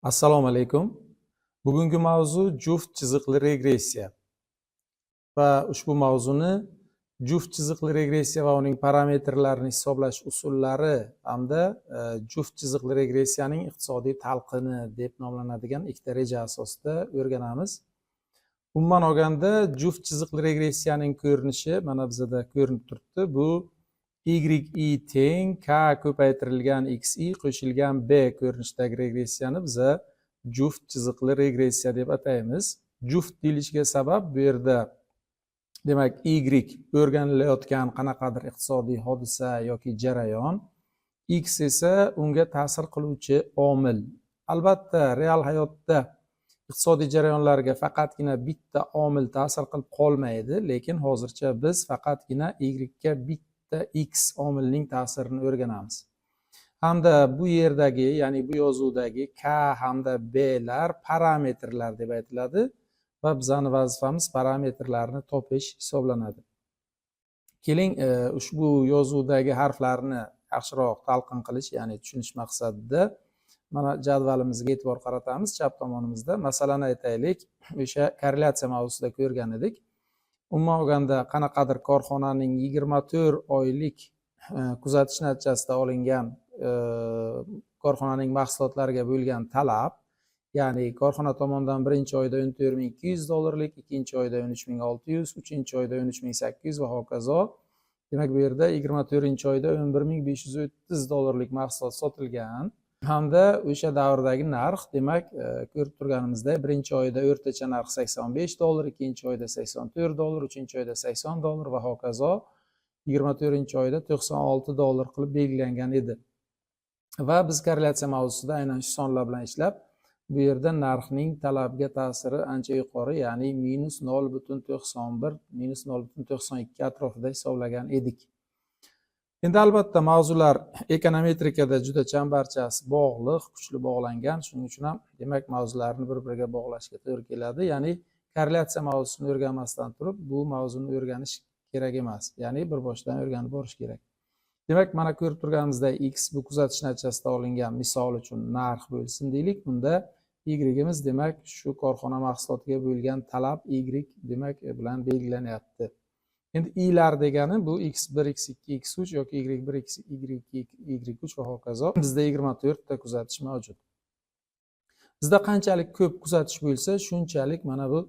Assalomu alaykum. Bugungi mavzu juft chiziqli regressiya. Va ushbu mavzuni juft chiziqli regressiya va uning parametrlarini hisoblash usullari hamda juft chiziqli regressiyaning iqtisodiy talqini deb nomlanadigan ikkita reja asosida o'rganamiz. Umuman olganda, juft chiziqli regressiyaning ko'rinishi mana bizada ko'rinib turibdi. Bu y teng k ko'paytirilgan xi qo'shilgan b ko'rinishidagi regressiyani biza juft chiziqli regressiya deb ataymiz. Juft deyilishiga sabab bu yerda, demak, y o'rganilayotgan qanaqadir iqtisodiy hodisa yoki jarayon, x esa unga ta'sir qiluvchi omil. Albatta, real hayotda iqtisodiy jarayonlarga faqatgina bitta omil ta'sir qilib qolmaydi, lekin hozircha biz faqatgina y ga bitta x omilining ta'sirini o'rganamiz. Hamda bu yerdagi, ya'ni bu yozuvdagi k hamda b lar parametrlar deb aytiladi va bizani vazifamiz parametrlarni topish hisoblanadi. Keling, ushbu yozuvdagi harflarni yaxshiroq talqin qilish, ya'ni tushunish maqsadida mana jadvalimizga e'tibor qaratamiz chap tomonimizda. Masalan, aytaylik, o'sha korrelyatsiya mavzusida ko'rgan edik. Umuman olganda, qanaqadir korxonaning 24 oylik kuzatish natijasida olingan korxonaning mahsulotlariga bo'lgan talab, ya'ni korxona tomonidan birinchi oyda 14 200 dollarlik, ikkinchi oyda 13 600, uchinchi oyda 13 800 va hokazo. Demak, bu yerda 24-oyda 11 530 dollarlik mahsulot sotilgan hamda o'sha davrdagi narx, demak, ko'rib turganimizdek, birinchi oyda o'rtacha narx 85 dollar, ikkinchi oyda 84 dollar, uchinchi oyda 80 dollar va hokazo, 24-oyda 96 dollar qilib belgilangan edi. Va biz korrelyatsiya mavzusida aynan shu sonlar bilan ishlab, bu yerda narxning talabga ta'siri ancha yuqori, ya'ni -0,91, -0,92 atrofida hisoblagan edik. Endi, albatta, mavzular ekonometrikada juda chambarchas bog'liq, kuchli bog'langan. Shuning uchun ham, demak, mavzularni bir biriga bog'lashga to'g'ri keladi. Ya'ni korrelyatsiya mavzusini o'rganmasdan turib bu mavzuni o'rganish kerak emas, ya'ni bir boshdan o'rganib borish kerak. Demak, mana ko'rib turganimizdek, x bu kuzatish natijasida olingan, misol uchun, narx bo'lsin deylik. Bunda y'imiz, demak, shu korxona mahsulotiga bo'lgan talab y, demak, bilan belgilanyapti. Endi i'lar degani bu x1, x2, x3 yoki y1, x, y2, y3 va hokazo. Bizda 24 ta kuzatish mavjud. Bizda qanchalik ko'p kuzatish bo'lsa, shunchalik mana bu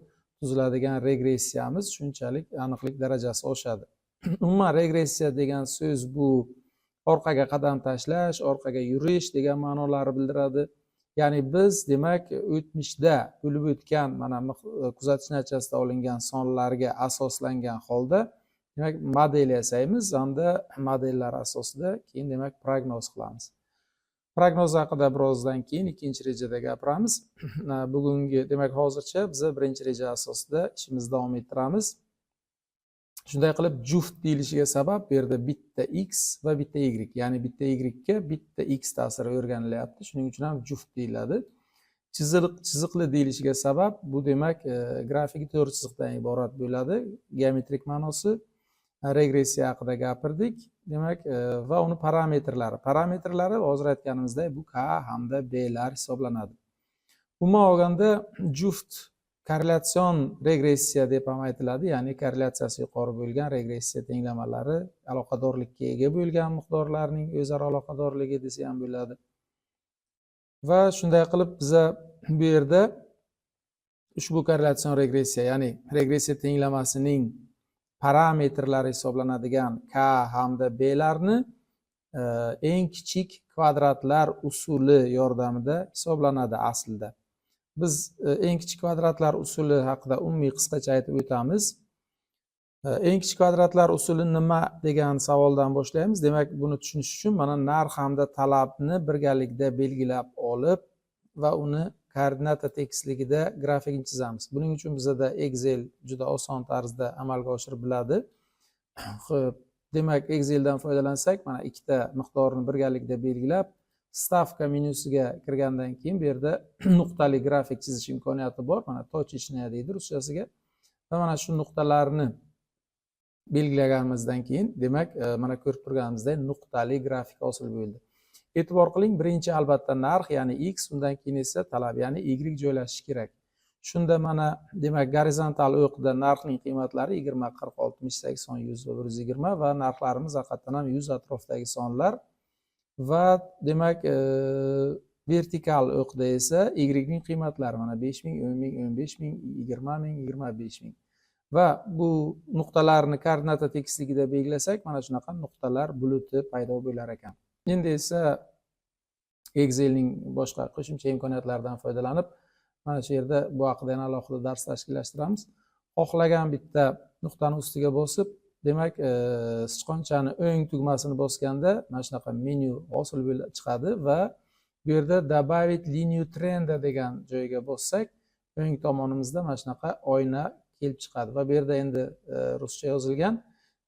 tuziladigan regressiyamiz, shunchalik aniqlik darajasi oshadi. Umuman, regressiya degan so'z bu orqaga qadam tashlash, orqaga yurish degan ma'nolarni bildiradi. Ya'ni biz, demak, o'tmishda bo'lib o'tgan mana kuzatish natijasida olingan sonlarga asoslangan holda, demak, model yasaymiz hamda modellar asosida keyin, demak, prognoz qilamiz. Prognoz haqida birozdan keyin, ikkinchi rejada gapiramiz. Bugungi, demak, hozircha biza birinchi reja asosida ishimizni davom ettiramiz. Shunday qilib, juft deyilishiga sabab bu yerda bitta x va bitta y, ya'ni bitta y ga bitta x ta'siri o'rganilyapti. Shuning uchun ham juft deyiladi. Chiziq, chiziqli deyilishiga sabab bu, demak, grafiki to'rt chiziqdan iborat bo'ladi. Geometrik ma'nosi. Regressiya haqida gapirdik. Demak, va uni parametrlari. Parametrlari hozir aytganimizdek bu k hamda b lar hisoblanadi. Umuman olganda, juft korrelyatsion regressiya deb ham aytiladi, ya'ni korrelyatsiyasi yuqori bo'lgan regressiya tenglamalari, aloqadorlikka ega bo'lgan miqdorlarning o'zaro aloqadorligi desa ham bo'ladi. Va shunday qilib, biza bu yerda ushbu korrelatsion regressiya, ya'ni regressiya tenglamasining parametrlari hisoblanadigan k hamda b larni eng kichik kvadratlar usuli yordamida hisoblanadi aslida. Biz eng kichik kvadratlar usuli haqida umumiy qisqacha aytib o'tamiz. Eng kichik kvadratlar usuli nima degan savoldan boshlaymiz. Demak, buni tushunish uchun mana narx hamda talabni birgalikda belgilab olib va uni koordinata tekisligida grafikini chizamiz. Buning uchun bizada Excel juda oson tarzda amalga oshirib biladi. Xo'p, demak, Exceldan foydalansak, mana ikkita miqdorni birgalikda belgilab, вставка menyusiga kirgandan keyin bu yerda nuqtali grafik chizish imkoniyati bor. Mana точечная deydi ruschasiga. Va mana shu nuqtalarni belgilaganimizdan keyin, demak, mana ko'rib turganimizdek, nuqtali grafik hosil bo'ldi. E'tibor qiling, birinchi albatta narx, ya'ni x, undan keyin esa talab, ya'ni y joylashishi kerak. Shunda mana demak gorizontal o'qda narxning qiymatlari 20, 40, 60, 80, 100 va 120 va narxlarimiz haqiqatdan ham 100 atrofidagi sonlar. Va demak vertikal o'qda esa y ning qiymatlari mana 5000, 10000, 15000, 20000, 25000. Va bu nuqtalarni koordinata tekisligida belgilasak, mana shunaqa nuqtalar buluti paydo bo'lar ekan. Endi esa Excelning boshqa qo'shimcha imkoniyatlaridan foydalanib, mana shu yerda bu haqida yana alohida dars tashkillashtiramiz. Xohlagan bitta nuqtani ustiga bosib, demak, sichqonchani o'ng tugmasini bosganda mana shunaqa menyu hosil bo'lib chiqadi va bu yerda "Добавить линию тренда" degan joyga bossak, o'ng tomonimizda mana shunaqa oyna kelib chiqadi va bu yerda endi ruscha yozilgan.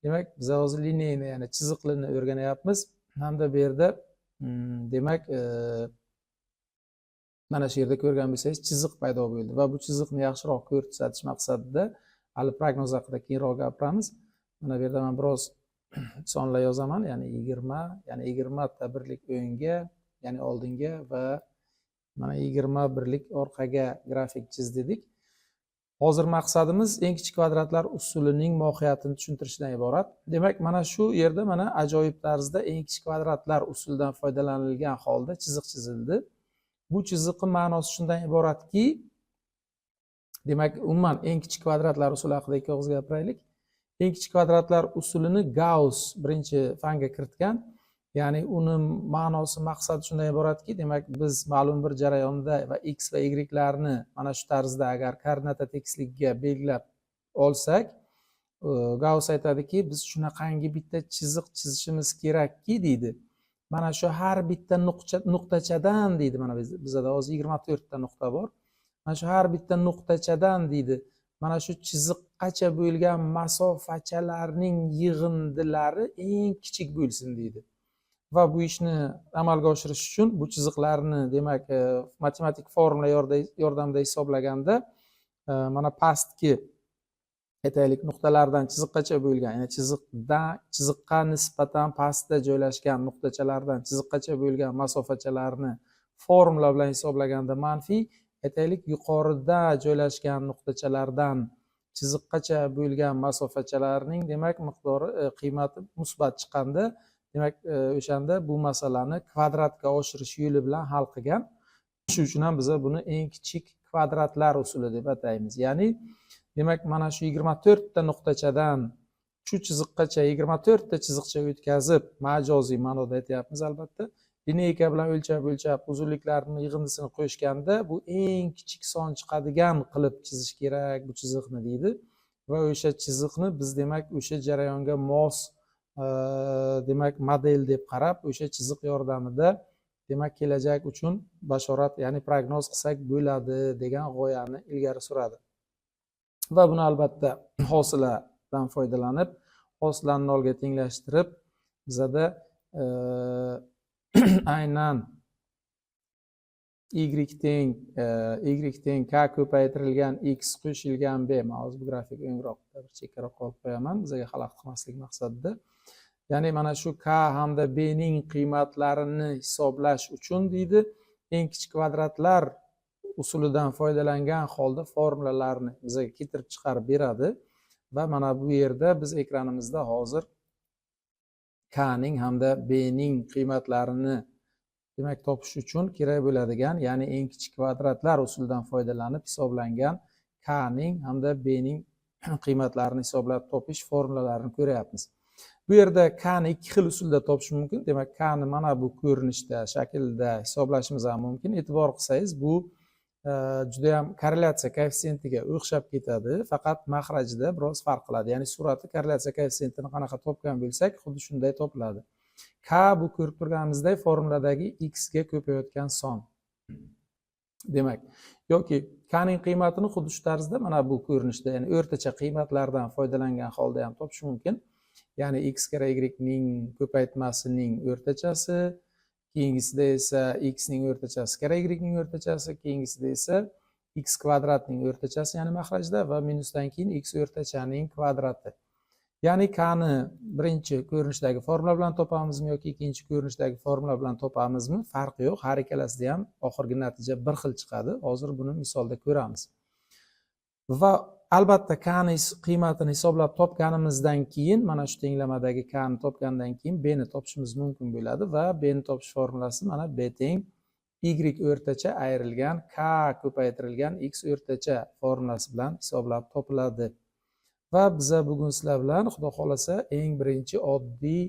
Demak, biz hozir линейный, ya'ni chiziqlini o'rganyapmiz hamda bu yerda demak mana shu yerda ko'rgan bo'lsangiz, chiziq paydo bo'ldi va bu chiziqni yaxshiroq ko'rsatish maqsadida, hali prognoz haqida keyinroq gapiramiz. Mana bu yerda man biroz sonlar yozaman, ya'ni 20, ya'ni 20 ta birlik o'ngga, ya'ni oldinga va mana 20 birlik orqaga grafik chiz dedik. Hozir maqsadimiz eng kichik kvadratlar usulining mohiyatini tushuntirishdan iborat. Demak, mana shu yerda mana ajoyib tarzda eng kichik kvadratlar usulidan foydalanilgan holda chiziq chizildi. Bu chiziqni ma'nosi shundan iboratki, demak, umuman eng kichik kvadratlar usuli haqida ikki og'iz gapiraylik. Eng kichik kvadratlar usulini Gauss birinchi fanga kiritgan. Ya'ni uni ma'nosi, maqsadi shundan iboratki, demak, biz ma'lum bir jarayonda va x va ylarni mana shu tarzda agar koordinata tekisligiga belgilab olsak, Gauss aytadiki, biz shunaqangi bitta chiziq chizishimiz kerakki, deydi, mana shu har bitta nuqtachadan, deydi, mana bizada hozir 24 ta nuqta bor, mana shu har bitta nuqtachadan, deydi, mana shu chiziqqacha bo'lgan masofachalarning yig'indilari eng kichik bo'lsin, deydi. Va bu ishni amalga oshirish uchun bu chiziqlarni, demak, matematik formula yordamida hisoblaganda, mana pastki, aytaylik, nuqtalardan chiziqqacha bo'lgan, ya'ni chiziqdan chiziqqa nisbatan pastda joylashgan nuqtachalardan chiziqqacha bo'lgan masofachalarni formula bilan hisoblaganda manfiy, aytaylik, yuqorida joylashgan nuqtachalardan chiziqqacha bo'lgan masofachalarning, demak, miqdori, qiymati musbat chiqqanda, demak, o'shanda bu masalani kvadratga oshirish yo'li bilan hal qilgan. Shu uchun ham biza buni eng kichik kvadratlar usuli deb ataymiz. Ya'ni, demak, mana shu 24 ta nuqtachadan shu chiziqqacha 24 ta chiziqcha o'tkazib, majoziy ma'noda aytyapmiz albatta, линейка bilan o'lchab o'lchab uzunliklarni yig'indisini qo'shganda bu eng kichik son chiqadigan qilib chizish kerak bu chiziqni, deydi. Va o'sha chiziqni biz, demak, o'sha jarayonga mos, demak, model deb qarab, o'sha chiziq yordamida, demak, kelajak uchun bashorat, ya'ni prognoz qilsak bo'ladi degan g'oyani ilgari suradi. Va buni albatta hosiladan foydalanib, hosilani nolga tenglashtirib, bizada aynan y teng k ko'paytirilgan x qo'shilgan b. Man hozir bu grafik o'ngroqda, bir chekkaroqqa olib qo'yaman, bizaga xalaqit qilmaslik maqsadida. Ya'ni mana shu k hamda b ning qiymatlarini hisoblash uchun, deydi, eng kichik kvadratlar usulidan foydalangan holda formulalarni bizaga keltirib chiqarib beradi. Va mana bu yerda biz ekranimizda hozir k ning hamda b ning qiymatlarini, demak, topish uchun kerak bo'ladigan, ya'ni eng kichik kvadratlar usulidan foydalanib hisoblangan k ning hamda b ning qiymatlarini hisoblab topish formulalarini ko'ryapmiz. Bu yerda k ni ikki xil usulda topish mumkin. Demak, k ni mana bu ko'rinishda, shaklda hisoblashimiz ham mumkin. E'tibor qilsangiz, bu judayam korrelyatsiya koeffitsiyentiga o'xshab ketadi, faqat maxrajida biroz farq qiladi. Ya'ni surati korrelyatsiya koeffitsiyentini qanaqa topgan bo'lsak, xuddi shunday topiladi. K bu ko'rib turganimizdek formuladagi x ga ko'payayotgan son. Demak, yoki k ning qiymatini xuddi shu tarzda, mana bu ko'rinishda, ya'ni o'rtacha qiymatlardan foydalangan holda ham topish mumkin. Ya'ni x karra y ning ko'paytmasining o'rtachasi, keyingisida esa x ning o'rtachasi karra y ning o'rtachasi, keyingisida esa x kvadratning o'rtachasi, ya'ni maxrajda, va minusdan keyin x o'rtachaning kvadrati. Ya'ni k ni birinchi ko'rinishdagi formula bilan topamizmi yoki ikkinchi ko'rinishdagi formula bilan topamizmi, farqi yo'q. Har ikkalasida ham oxirgi natija bir xil chiqadi. Hozir buni misolda ko'ramiz. Va albatta k ni qiymatini hisoblab topganimizdan keyin, mana shu tenglamadagi k ni topgandan keyin b ni topishimiz mumkin bo'ladi va b ni topish formulasi mana b teng y o'rtacha ayrilgan k ko'paytirilgan x o'rtacha formulasi bilan hisoblab topiladi. Va biza bugun sizlar bilan, Xudo xohlasa, eng birinchi oddiy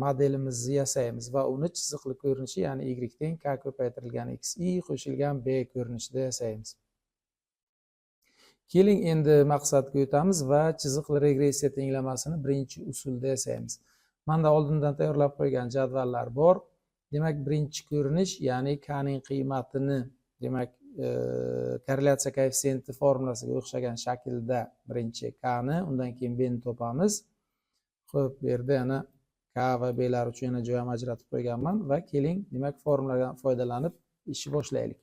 modelimizni yasaymiz va uni chiziqli ko'rinishi, ya'ni y teng k ko'paytirilgan x i qo'shilgan b ko'rinishida yasaymiz. Keling, endi maqsadga o'tamiz va chiziqli regressiya tenglamasini birinchi usulda yasaymiz. Manda oldindan tayyorlab qo'ygan jadvallar bor. Demak, birinchi ko'rinish, ya'ni k ning qiymatini, demak, korrelyatsiya koeffitsiyenti formulasiga o'xshagan shaklda birinchi k ni, undan keyin b ni topamiz. Xo'p, bu yerda yana k va blar uchun yana joy ham ajratib qo'yganman va keling, demak, formuladan foydalanib ishni boshlaylik.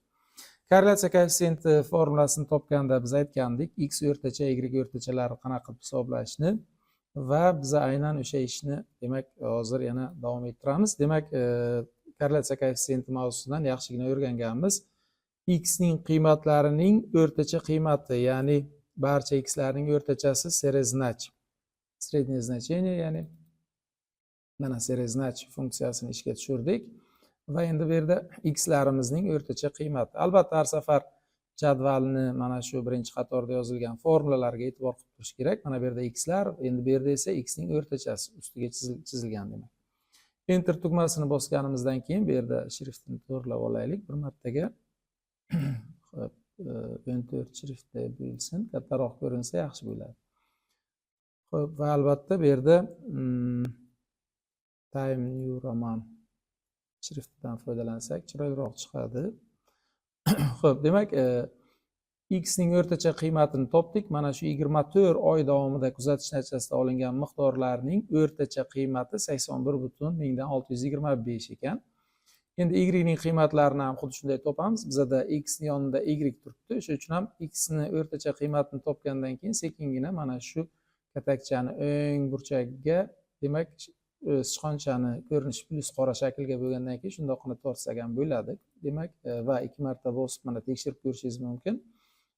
Korrelyatsiya koeffitsiyenti formulasini topganda biz aytgandik x o'rtacha, y o'rtachalarni qanaqa qilib hisoblashni va biz aynan o'sha ishni, demak, hozir yana davom ettiramiz. Demak, korrelyatsiya koeffitsiyenti mavzusidan yaxshigina o'rganganmiz. X ning qiymatlarining o'rtacha qiymati, ya'ni barcha x larning o'rtachasi srznaч, среднее значение, ya'ni mana srznaч funksiyasini ishga tushirdik va endi bu yerda x larimizning o'rtacha qiymati. Albatta, har safar jadvalni mana shu birinchi qatorda yozilgan formulalarga e'tibor qilib turish kerak. Mana bu yerda x lar, endi bu yerda esa x ning o'rtachasi ustiga chizilgan demak. Enter tugmasini bosganimizdan keyin bu yerda shriftini to'g'irlab olaylik bir martaga. Xo'p, 14 shriftda bo'lsin, kattaroq ko'rinsa yaxshi bo'ladi. Xo'p, va albatta bu yerda Time New Roman shriftidan foydalansak chiroyliroq chiqadi. Xo'p, demak, x ning o'rtacha qiymatini topdik. Mana shu 24 oy davomida kuzatish natijasida olingan miqdorlarning o'rtacha qiymati 81,1625 ekan. Endi y ning qiymatlarini ham xuddi shunday topamiz. Bizada x ning yonida y turibdi. O'sha uchun ham x ni o'rtacha qiymatini topgandan keyin sekingina mana shu katakchani o'ng burchagiga, demak, sichqonchani ko'rinishi plyus qora shaklga bo'lgandan keyin shundoqqina tortsak ham bo'ladi. Demak, va ikki marta bosib mana tekshirib ko'rishingiz mumkin.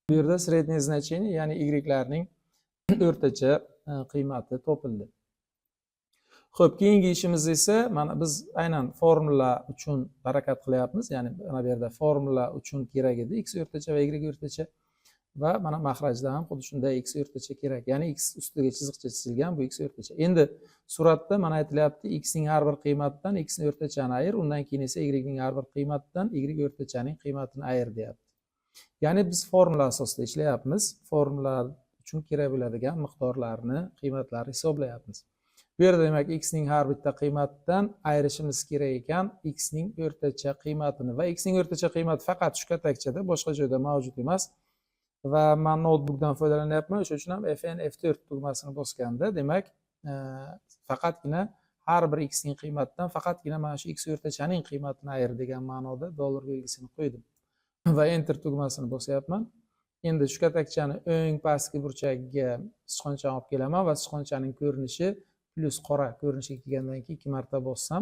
Bu yerda среднее значение, ya'ni y larning o'rtacha qiymati topildi. Xo'p, keyingi ishimiz esa mana biz aynan formula uchun harakat qilyapmiz, ya'ni mana bu yerda formula uchun kerak edi x o'rtacha va y o'rtacha va mana mahrajda ham xuddi shunday x o'rtacha kerak, ya'ni x ustiga chiziqcha chizilgan, bu x o'rtacha. Endi suratda mana aytilyapti: x ning har bir qiymatidan x ni o'rtachani ayir, undan keyin esa y ning har bir qiymatidan y o'rtachaning qiymatini ayir, deyapti. Ya'ni biz formula asosida ishlayapmiz, formula uchun kerak bo'ladigan miqdorlarni, qiymatlarni hisoblayapmiz. Bu yerda, demak, x ning har bitta qiymatidan ayirishimiz kerak ekan x ning o'rtacha qiymatini va x ning o'rtacha qiymati faqat shu katakchada, boshqa joyda mavjud emas. Va man noutbukdan foydalanyapman, o'sha uchun ham Fn F4 tugmasini bosganda, demak, faqatgina har bir x ning qiymatidan faqatgina mana shu x o'rtachaning qiymatini ayir degan ma'noda dollar belgisini qo'ydim va enter tugmasini bosyapman. Endi shu katakchani o'ng pastki burchagiga sichqonchani olib kelaman va sichqonchaning ko'rinishi plyus qora ko'rinishga kelgandan keyin ikki marta bossam,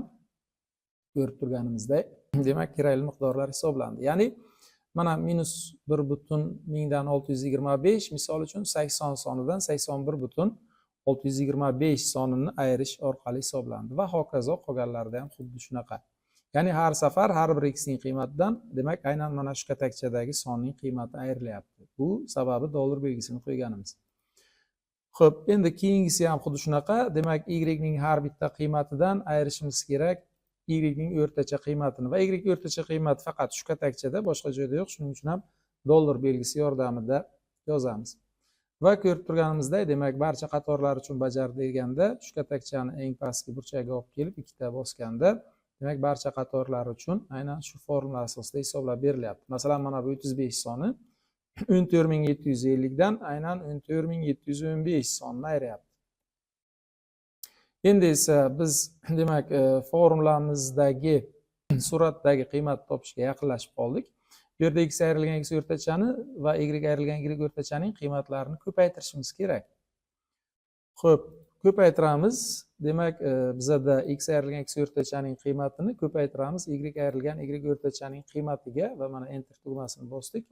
ko'rib turganimizdek, demak, kerakli miqdorlar hisoblandi. Ya'ni mana -1,1625, misol uchun, 80 sonidan 81,625 sonini ayirish orqali hisoblandi va hokazo qolganlarida ham xuddi shunaqa. Ya'ni har safar har bir x ning qiymatidan, demak, aynan mana shu katakchadagi sonning qiymati ayrilyapti. Bu sababi dollar belgisini qo'yganimiz. Xo'p, endi keyingisi ham xuddi shunaqa. Demak, y ning har bitta qiymatidan ayirishimiz kerak y ning o'rtacha qiymatini va y o'rtacha qiymati faqat shu katakchada, boshqa joyda yo'q. Shuning uchun ham dollar belgisi yordamida yozamiz. Va ko'rib turganimizdek, demak, barcha qatorlar uchun bajar deganda shu katakchani eng pastki burchagiga olib kelib ikkita bosganda, demak, barcha qatorlar uchun aynan shu formula asosida hisoblab berilyapti. Masalan, mana bu 35 soni 14 750 dan aynan 14 715 sonini ayiryapti. Endi esa biz, demak, formulamizdagi suratdagi qiymat topishga yaqinlashib qoldik. Bu yerda x ayrilgan x o'rtachani va y ayrilgan y o'rtachaning qiymatlarini ko'paytirishimiz kerak. Xo'p, Ko'paytiramiz. Demak, bizada x ayrilgan x o'rtachaning qiymatini ko'paytiramiz y ayrilgan y o'rtachaning qiymatiga va mana enter tugmasini bosdik.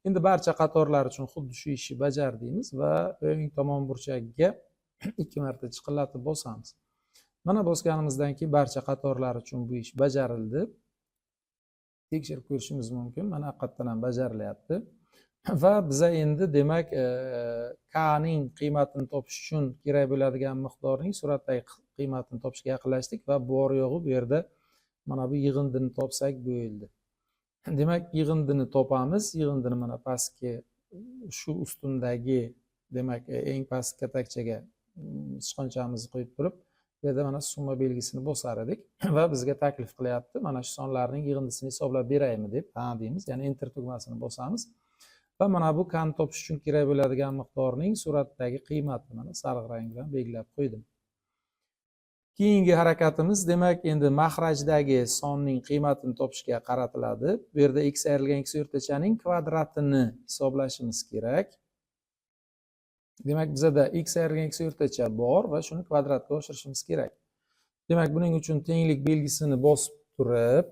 Endi barcha qatorlar uchun xuddi shu ishni bajar deymiz va o'ng tomon burchagiga 2 marta chiqillatib bosamiz. Mana bosganimizdan keyin barcha qatorlar uchun bu ish bajarildi. Tekshirib ko'rishimiz mumkin. Mana haqiqatdan ham bajarilyapti. Va biza endi demak k ning qiymatini topish uchun kerak bo'ladigan miqdorning suratdagi qiymatini topishga yaqinlashdik va bor yo'g'i bu yerda mana bu yig'indini topsak bo'ldi. Demak, yig'indini topamiz. Yig'indini mana pastki shu ustundagi, demak, eng pastki katakchaga sichqonchamizni qo'yib turib, bu yerda mana summa belgisini bosar edik va bizga taklif qilyapti, mana shu sonlarning yig'indisini hisoblab beraymi deb. Ha deymiz, ya'ni enter tugmasini bosamiz va mana bu k ni topish uchun kerak bo'ladigan miqdorning suratdagi qiymati mana sariq rang bilan belgilab qo'ydim. Keyingi harakatimiz, demak, endi mahrajdagi sonning qiymatini topishga qaratiladi. Bu yerda x ayrilgan x o'rtachaning kvadratini hisoblashimiz kerak. Demak, bizada x ayrilgan x o'rtacha bor va shuni kvadratga oshirishimiz kerak. Demak, buning uchun tenglik belgisini bosib turib,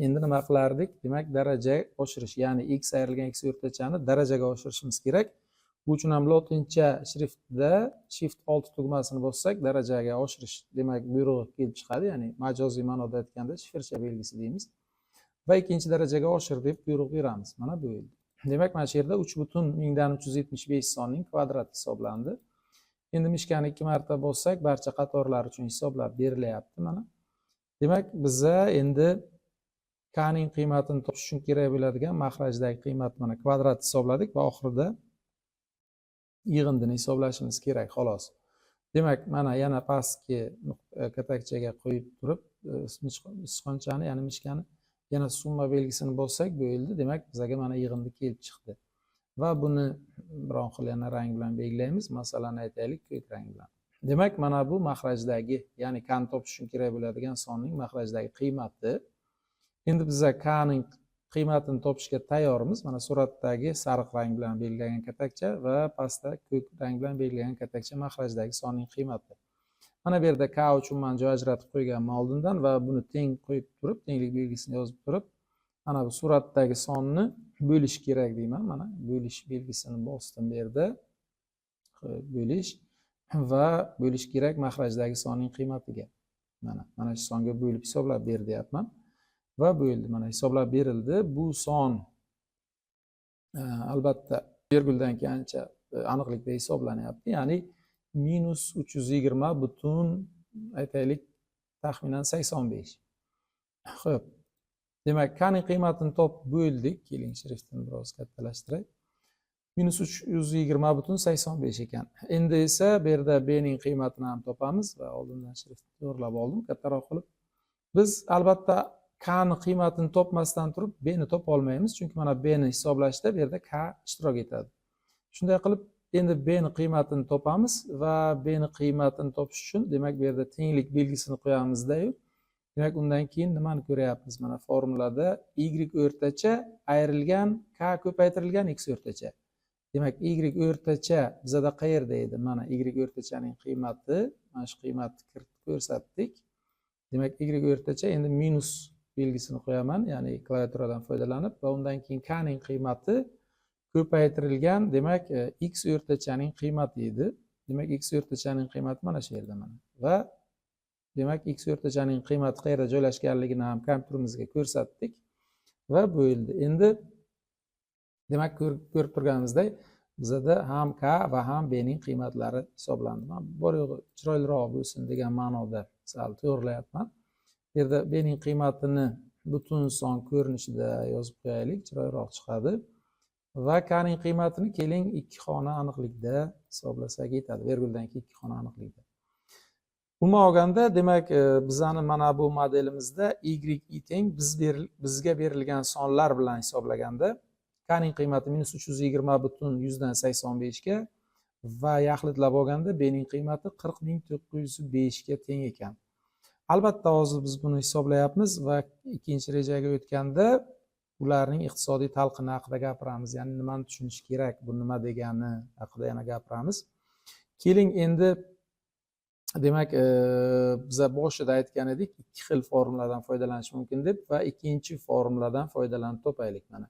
endi nima qilardik? Demak, daraja oshirish, ya'ni x ayrilgan x o'rtachani darajaga oshirishimiz kerak. Bu uchun ham lotincha shriftda shift 6 tugmasini bossak, darajaga oshirish, demak, buyrug'i kelib chiqadi, ya'ni majoziy ma'noda aytganda shifrcha belgisi deymiz. Va ikkinchi darajaga oshir deb buyruq beramiz. Mana bu yerda. Demak, mana shu yerda 3,0375 sonning kvadrati hisoblandi. Endi мышка ni 2 marta bossak, barcha qatorlar uchun hisoblab berilyapti mana. Demak, biza endi k ning qiymatini topish uchun kerak bo'ladigan mahrajdagi qiymat mana kvadrat hisobladik va oxirida yig'indini hisoblashimiz kerak xolos. Demak, mana yana pastki katakchaga qo'yib turib, sichqonchani, ya'ni мышка ni yana summa belgisini bossak bo'ldi. Demak, bizaga mana yig'indi kelib chiqdi. Va buni biron xil yana rang bilan belgilaymiz. Masalan, aytaylik, ko'k rang bilan. Demak, mana bu mahrajdagi, ya'ni k ni topish uchun kerak bo'ladigan sonning mahrajdagi qiymati. Endi biza k ning qiymatini topishga tayyormiz. Mana suratdagi sariq rang bilan belgilangan katakcha va pastda ko'k rang bilan belgilangan katakcha mahrajdagi sonning qiymati. Mana bu yerda k uchun man joy ajratib qo'yganman oldindan va buni teng qo'yib turib, tenglik belgisini yozib turib, mana bu suratdagi sonni bo'lish kerak deyman. Mana bo'lish belgisini bosdim bu yerda. Bo'lish va bo'lish kerak mahrajdagi sonning qiymatiga. Mana shu songa bo'lib hisoblab ber deyapman. Va bo'ldi, mana hisoblab berildi. Bu son albatta verguldan keyin ancha aniqlikda hisoblanyapti. Ya'ni minus 320 butun, aytaylik, taxminan 85. Xo'p. Demak, k ning qiymatini topib bo'ldik. Keling, shriftini biroz kattalashtiray. Minus 320,85 ekan. Endi esa bu yerda b ning qiymatini ham topamiz va oldindan shriftni to'g'rilab oldim kattaroq qilib. Biz albatta k ni qiymatini topmasdan turib b ni topa olmaymiz, chunki mana b ni hisoblashda bu yerda k ishtirok etadi. Shunday qilib, endi b ni qiymatini topamiz va b ni qiymatini topish uchun, demak, bu yerda tenglik belgisini qo'yamizda-yu. Demak, undan keyin nimani ko'ryapmiz? Mana formulada y o'rtacha ayrilgan k ko'paytirilgan x o'rtacha. Demak, y o'rtacha bizada qayerda edi? Mana y o'rtachaning qiymati, mana shu qiymatni kiritib ko'rsatdik. Demak, y o'rtacha, endi minus belgisini qo'yaman, ya'ni klaviaturadan foydalanib, va undan keyin k ning qiymati ko'paytirilgan, demak, x o'rtachaning qiymati edi. Demak, x o'rtachaning qiymati mana shu yerda mana. Va demak, x o'rtachaning qiymati qayerda joylashganligini ham kompyuterimizga ko'rsatdik va bo'ldi. Endi demak, ko'rib turganimizdek, bizada ham k va ham b ning qiymatlari hisoblandi. Man bor yo'g'i chiroyliroq bo'lsin degan ma'noda sal to'g'rilayapman. Bu yerda b ning qiymatini butun son ko'rinishida yozib qo'yaylik, chiroyliroq chiqadi. Va k ning qiymatini keling 2 xona aniqlikda hisoblasak yetadi. Verguldan keyin 2 xona aniqlikda. Umuman olganda, demak, bizani mana bu modelimizda y i teng bizga berilgan sonlar bilan hisoblaganda k ning qiymati minus 320,85 ga va yaxlitlab olganda b ning qiymati 40 905 ga teng ekan. Albatta, hozir biz buni hisoblayapmiz va ikkinchi rejaga o'tganda ularning iqtisodiy talqini haqida gapiramiz, ya'ni nimani tushunish kerak, bu nima degani haqida yana gapiramiz. Keling, endi Demak, biza boshida aytgan edik, ikki xil formuladan foydalanish mumkin deb, va ikkinchi formuladan foydalanib topaylik mana.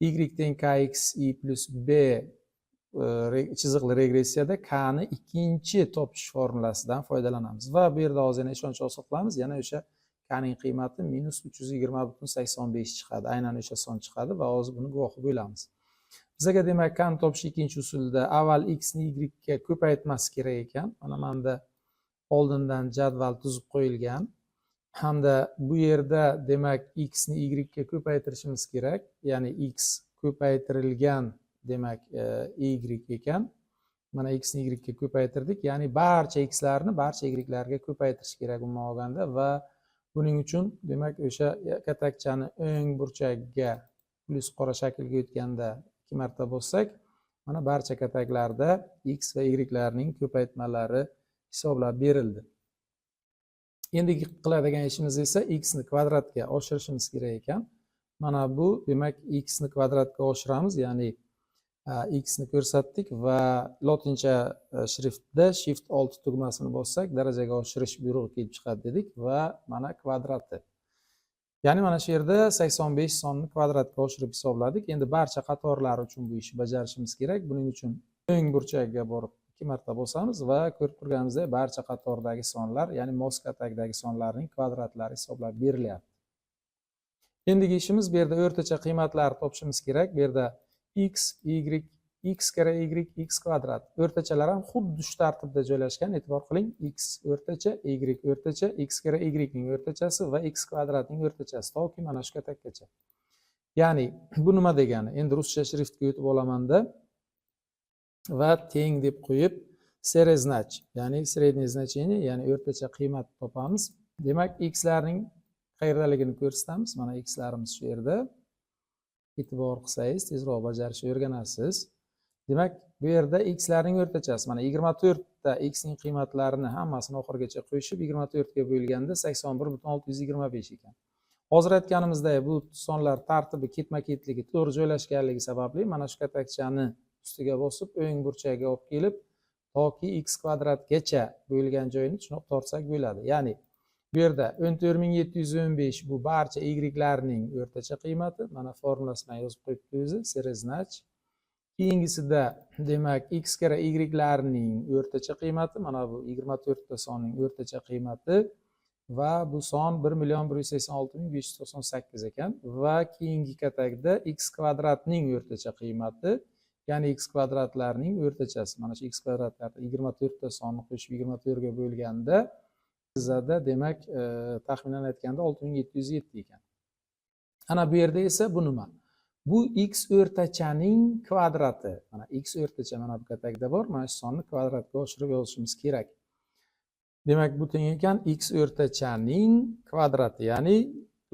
Y teng kx i plyus b chiziqli regressiyada k ni ikkinchi topish formulasidan foydalanamiz va bu yerda hozir yana ishonch hosil qilamiz, yana o'sha k ning qiymati -320,85 chiqadi, aynan o'sha son chiqadi va hozir buni guvohi bo'lamiz. Bizaga demak k ni topish ikkinchi usulda avval x ni y ga ko'paytmas kerak ekan. Mana menda oldindan jadval tuzib qo'yilgan hamda bu yerda demak x ni y ga ko'paytirishimiz kerak, ya'ni x ko'paytirilgan demak y ekan. Mana x ni y ga ko'paytirdik, ya'ni barcha xlarni barcha ylarga ko'paytirish kerak umuman olganda, va buning uchun demak o'sha katakchani o'ng burchagiga plyus qora shaklga o'tganda ikki marta bossak, mana barcha kataklarda x va ylarning ko'paytmalari hisoblab berildi. Endigi qiladigan ishimiz esa x ni kvadratga oshirishimiz kerak ekan. Mana bu demak x ni kvadratga oshiramiz, ya'ni x ni ko'rsatdik va lotincha shriftda shift 6 tugmasini bossak darajaga oshirish buyrug'i kelib chiqadi dedik va mana kvadrati. Ya'ni mana shu yerda 85 sonni kvadratga oshirib hisobladik. Endi barcha qatorlar uchun bu ishni bajarishimiz kerak. Buning uchun o'ng burchagiga borib ikki marta bosamiz va ko'rib turganimizdek barcha qatordagi sonlar, ya'ni mos katakdagi sonlarning kvadratlari hisoblab berilyapti. Endigi ishimiz bu yerda o'rtacha qiymatlarni topishimiz kerak. Bu yerda x, y, x karra y, x kvadrat. O'rtachalar ham xuddi shu tartibda joylashgan. E'tibor qiling, x o'rtacha, y o'rtacha, x karra y ning o'rtachasi va x kvadratning o'rtachasi toki mana shu katakkacha. Ya'ni bu nima degani? Endi ruscha shriftga o'tib olamanda va teng deb qo'yib srznaч, ya'ni среднее значение, ya'ni o'rtacha qiymat topamiz. Demak, x larning qayerdaligini ko'rsatamiz. Mana x larimiz shu yerda. E'tibor qilsangiz tezroq bajarishni o'rganasiz. Demak, bu yerda x larning o'rtachasi mana 24 ta x ning qiymatlarini hammasini oxirigacha qo'shib 24 ga bo'lganda 81,625 ekan. Hozir aytganimizdek, bu sonlar tartibi ketma-ketligi to'g'ri joylashganligi sababli mana shu katakchani ustiga bosib o'ng burchagiga olib kelib toki x kvadratgacha bo'lgan joyini shundoq tortsak bo'ladi. Ya'ni bu yerda 14 715 bu barcha ylarning o'rtacha qiymati, mana formulasi bilan yozib qo'yibdi o'zi srznaч. Keyingisida demak x karra ylarning o'rtacha qiymati, mana bu 24 ta sonning o'rtacha qiymati va bu son 1 186 598 ekan va keyingi katakda x kvadratning o'rtacha qiymati, ya'ni x kvadratlarning o'rtachasi, mana shu x kvadratlar 24 ta sonni qo'shib 24 ga bo'lganda bizada demak taxminan aytganda 6707 ekan. Ana bu yerda esa bu nima? Bu x o'rtachaning kvadrati. Mana x o'rtacha mana bu katakda bor, mana shu sonni kvadratga oshirib yozishimiz kerak. Demak, bu teng ekan x o'rtachaning kvadrati, ya'ni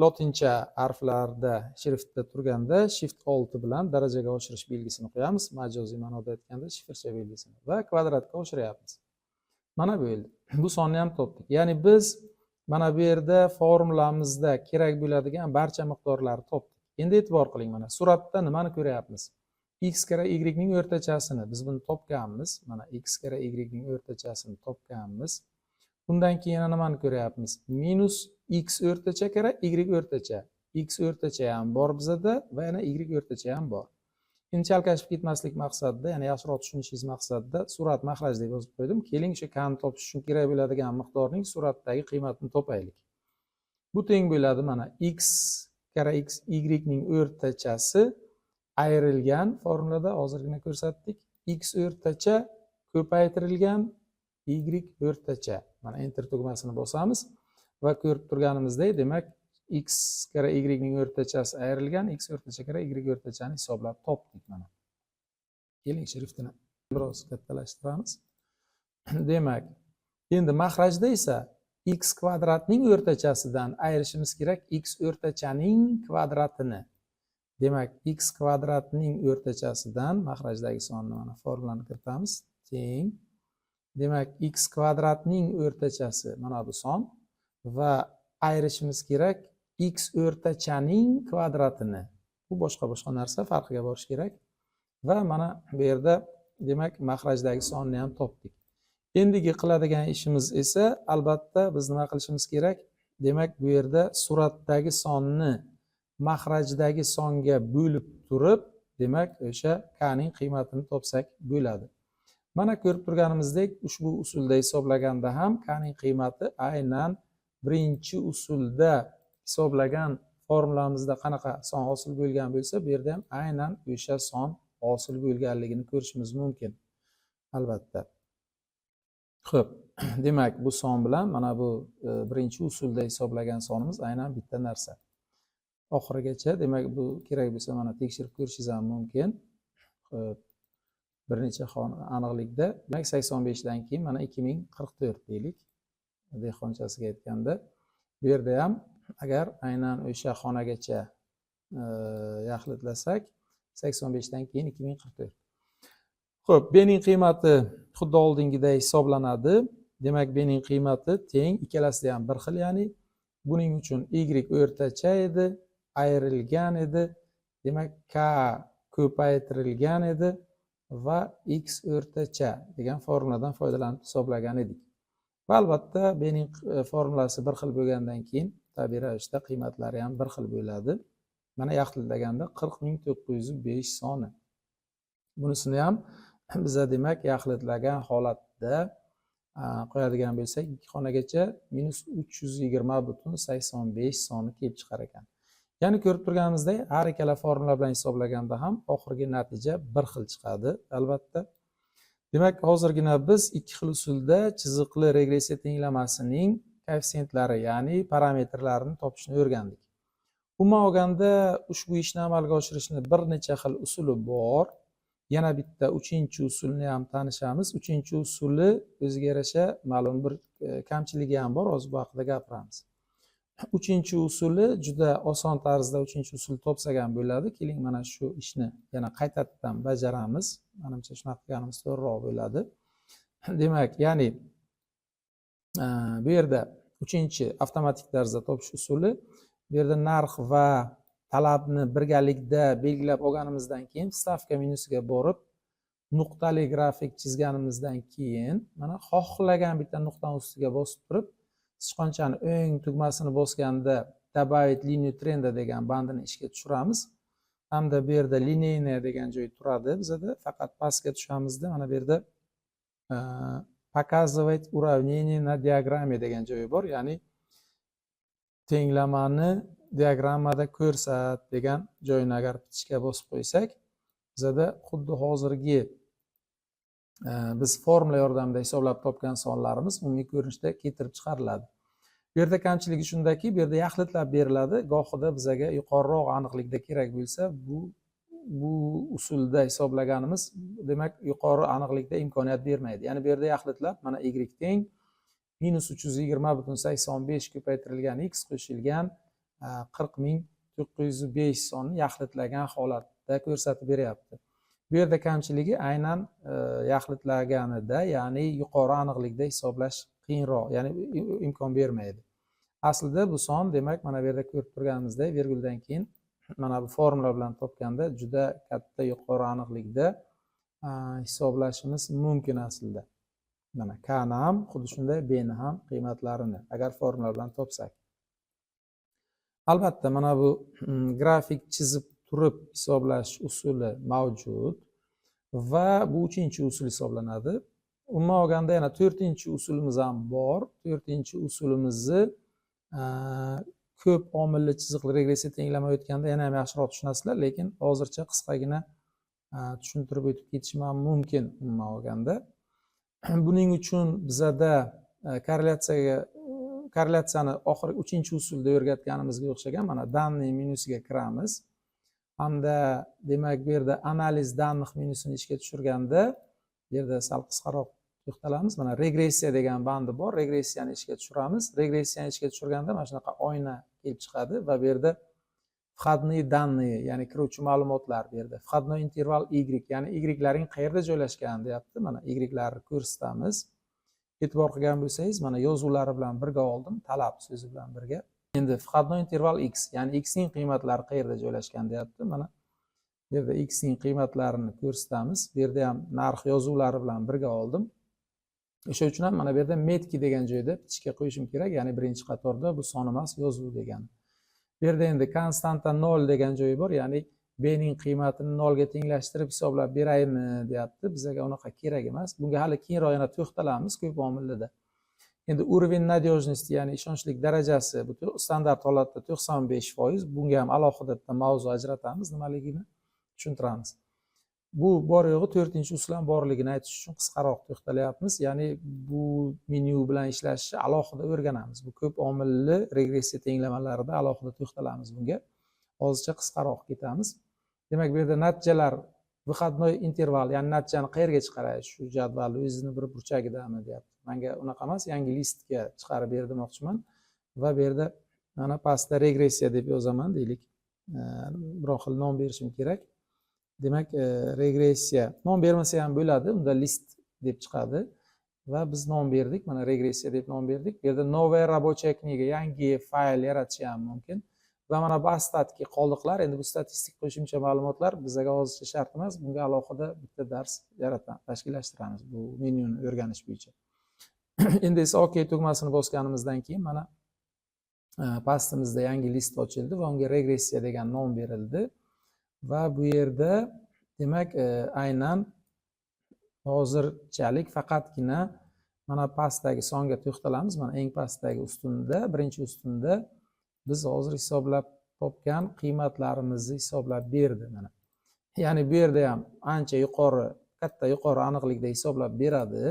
lotincha harflarda shriftda turganda shift 6 bilan darajaga oshirish belgisini qo'yamiz, majoziy ma'noda aytganda shifrcha belgisini va kvadratga oshiryapmiz. Mana bo'ldi. Bu sonni ham topdik. Ya'ni biz mana bu yerda formulamizda kerak bo'ladigan barcha miqdorlarni topdik. Endi e'tibor qiling, mana suratda nimani ko'ryapmiz? X karra y ning o'rtachasini biz buni topganmiz. Mana x karra y ning o'rtachasini topganmiz. Undan keyin yana nimani ko'ryapmiz? Minus x o'rtacha karra y o'rtacha. X o'rtacha ham bor bizada va yana y o'rtacha ham bor. Endi chalkashib ketmaslik maqsadida, ya'ni yaxshiroq tushunishingiz maqsadida surat mahraj deb yozib qo'ydim. Keling, o'sha kni topish uchun kerak bo'ladigan miqdorning suratdagi qiymatini topaylik. Bu teng bo'ladi mana x karra x y ning o'rtachasi ayrilgan formulada hozirgina ko'rsatdik. X o'rtacha ko'paytirilgan y o'rtacha. Mana enter tugmasini bosamiz va ko'rib turganimizdek, demak x karra y ning o'rtachasi ayrilgan x o'rtacha karra y o'rtachani hisoblab topdik mana. Keling, shriftini biroz kattalashtiramiz. Demak, endi mahrajda esa x kvadratning o'rtachasidan ayirishimiz kerak x o'rtachaning kvadratini. Demak, x kvadratning o'rtachasidan mahrajdagi sonni mana formulani kiritamiz. Teng. Demak, x kvadratning o'rtachasi mana bu son va ayirishimiz kerak x o'rtachaning kvadratini. Bu boshqa boshqa narsa, farqiga borish kerak. Va mana bu yerda demak mahrajdagi sonni ham topdik. Endigi qiladigan ishimiz esa, albatta, biz nima qilishimiz kerak? Demak, bu yerda suratdagi sonni mahrajdagi songa bo'lib turib, demak, o'sha k ning qiymatini topsak bo'ladi. Mana, ko'rib turganimizdek, ushbu usulda hisoblaganda ham k ning qiymati aynan birinchi usulda hisoblagan formulamizda qanaqa son hosil bo'lgan bo'lsa, bu yerda ham aynan o'sha son hosil bo'lganligini ko'rishimiz mumkin, albatta. Xo'p, demak, bu son bilan mana bu birinchi usulda hisoblagan sonimiz aynan bitta narsa. Oxirigacha, demak, bu kerak bo'lsa, mana, tekshirib ko'rishingiz ham mumkin. Xo'p, bir necha aniqlikda, demak, 85 dan keyin mana 2044 deylik, dehqonchasiga aytganda. Bu yerda ham agar aynan o'sha xonagacha yaxlitlasak, 85 dan keyin 2044. Xo'p, bning qiymati xuddi oldingiday hisoblanadi. Demak, bning qiymati teng, ikkalasida ham bir xil, ya'ni buning uchun y o'rtacha edi, ayrilgan edi, demak, k ko'paytirilgan edi va x o'rtacha degan formuladan foydalanib hisoblagan edik. Va albatta, bning formulasi bir xil bo'lgandan keyin tabiiy ravishda qiymatlari ham bir xil bo'ladi. Mana, yaxlitlaganda 40 905 soni. Bunisini ham biza, demak, yaxlitlagan holatda qo'yadigan bo'lsak, ikki xonagacha -320,85 soni kelib chiqar ekan. Ya'ni ko'rib turganimizdek, har ikkala formula bilan hisoblaganda ham oxirgi natija bir xil chiqadi, albatta. Demak, hozirgina biz ikki xil usulda chiziqli regressiya tenglamasining koeffisiyentlari, ya'ni parametrlarini topishni o'rgandik. Umuman olganda, ushbu ishni amalga oshirishni bir necha xil usuli bor. Yana bitta uchinchi usulni ham tanishamiz. Uchinchi usuli o'ziga yarasha ma'lum bir kamchiligi ham bor, hozir bu haqida gapiramiz. Uchinchi usuli juda oson tarzda, uchinchi usul topsak ham bo'ladi. Keling, mana shu ishni yana qaytadan bajaramiz. Manimcha, shunaqa qilganimiz to'g'riroq bo'ladi. Demak, ya'ni bu yerda uchinchi avtomatik tarzda topish usuli: bu yerda narx va talabni birgalikda belgilab olganimizdan keyin, вставка menyusiga borib, nuqtali grafik chizganimizdan keyin, mana, xohlagan bitta nuqtani ustiga bosib turib, sichqonchani o'ng tugmasini bosganda "Добавить линию тренда" degan bandini ishga tushiramiz hamda bu yerda "Линейная" degan joy turadi bizada. Faqat pastga tushamizda, mana bu yerda "Показывать уравнение на диаграмме" degan joyi bor, ya'ni tenglamani diagrammada ko'rsat degan joyini agar птичка bosib qo'ysak, bizada xuddi hozirgi biz formula yordamida hisoblab topgan sonlarimiz umumiy ko'rinishda keltirib chiqariladi. Bu yerda kamchiligi shundaki, bu yerda yaxlitlab beriladi. Gohida bizaga yuqoriroq aniqlikda kerak bo'lsa, bu usulda hisoblaganimiz, demak, yuqori aniqlikda imkoniyat bermaydi. Ya'ni bu yerda yaxlitlab, mana, y teng -320,85 ko'paytirilgan x qo'shilgan 40 905 sonni yaxlitlagan holatda ko'rsatib beryapti. Bu yerda kamchiligi aynan yaxlitlaganida, ya'ni yuqori aniqlikda hisoblash qiyinroq, ya'ni imkon bermaydi. Aslida bu son, demak, mana bu yerda ko'rib turganimizdek, verguldan keyin mana bu formula bilan topganda juda katta yuqori aniqlikda hisoblashimiz mumkin aslida. Mana, k ni ham, xuddi shunday b ni ham qiymatlarini agar formula bilan topsak. Albatta, mana bu grafik chizib turib hisoblash usuli mavjud va bu uchinchi usul hisoblanadi. Umuman olganda, yana to'rtinchi usulimiz ham bor. To'rtinchi usulimizni ko'p omilli chiziqli regressiya tenglama o'tganda yana ham yaxshiroq tushunasizlar, lekin hozircha qisqagina tushuntirib o'tib ketishim ham mumkin. Umuman olganda, buning uchun bizada korrelyatsiyani oxirgi uchinchi usulda o'rgatganimizga o'xshagan, mana, "Данные" menyusiga kiramiz hamda, demak, bu yerda "Анализ данных" menyusini ishga tushirganda, bu yerda sal qisqaroq to'xtalamiz. Mana, "Regressiya" degan bandi bor, regressiyani ishga tushiramiz. Regressiyani ishga tushirganda mana shunaqa oyna kelib chiqadi va bu yerda "Входные данные", ya'ni kiruvchi ma'lumotlar, bu yerda "Входной интервал y", ya'ni ylaring qayerda joylashgan deyapti. Mana, ylarni ko'rsatamiz. E'tibor qilgan bo'lsangiz, mana, yozuvlari bilan birga oldim, talab so'zi bilan birga. Endi "Входной интервал x", ya'ni x ning qiymatlari qayerda joylashgan deyapti. Mana, bu yerda x ning qiymatlarini ko'rsatamiz. Bu yerda ham narx yozuvlari bilan birga oldim. O'sha uchun ham mana bu yerda метки degan joyda птичка qo'yishim kerak, ya'ni birinchi qatorda bu son emas, yozuv degani. Bu yerda endi константа 0 degan joyi bor, ya'ni b ning qiymatini 0 ga tenglashtirib hisoblab beraymi, deyapti. Bizga unaqa kerak emas. Bunga hali keyinroq yana to'xtalamiz ko'p omillida. Endi уровень надежности, ya'ni ishonchlik darajasi, bu standart holatda 95%. Bunga ham alohida bitta mavzu ajratamiz, nimaligini tushuntiramiz. Bu bor yo'g'i to'rtinchi usul ham borligini aytish uchun qisqaroq to'xtalyapmiz, ya'ni bu menyu bilan ishlashni alohida o'rganamiz. Bu ko'p omilli regressiya tenglamalarida alohida to'xtalamiz bunga, hozircha qisqaroq ketamiz. Demak, bu yerda natijalar выходной интервал, ya'ni natijani qayerga chiqaray, shu jadvalni o'zini bir burchagidami, deyapti. Manga unaqa emas, yangi listga chiqarib ber demoqchiman va bu yerda mana pastda regressiya deb yozaman, deylik. Biror xil nom berishim kerak. Demak, regressiya, nom bermasa ham bo'ladi, unda list deb chiqadi va biz nom berdik, mana regressiya deb nom berdik. Bu yerda новая рабочая книга, yangi fayl yaratish ham mumkin va mana bu остатки, qoldiqlar. Endi bu statistik qo'shimcha ma'lumotlar bizga hozircha shart emas, bunga alohida bitta dars yaratamiz, tashkillashtiramiz bu menyuni o'rganish bo'yicha. Endi esa OK tugmasini bosganimizdan keyin mana pastimizda yangi list ochildi va unga regressiya degan nom berildi va bu yerda, demak, aynan hozirchalik faqatgina mana pastdagi songa to'xtalamiz. Mana eng pastdagi ustunda, birinchi ustunda biz hozir hisoblab topgan qiymatlarimizni hisoblab berdi mana. Ya'ni bu yerda ham ancha yuqori, katta yuqori aniqlikda hisoblab beradi.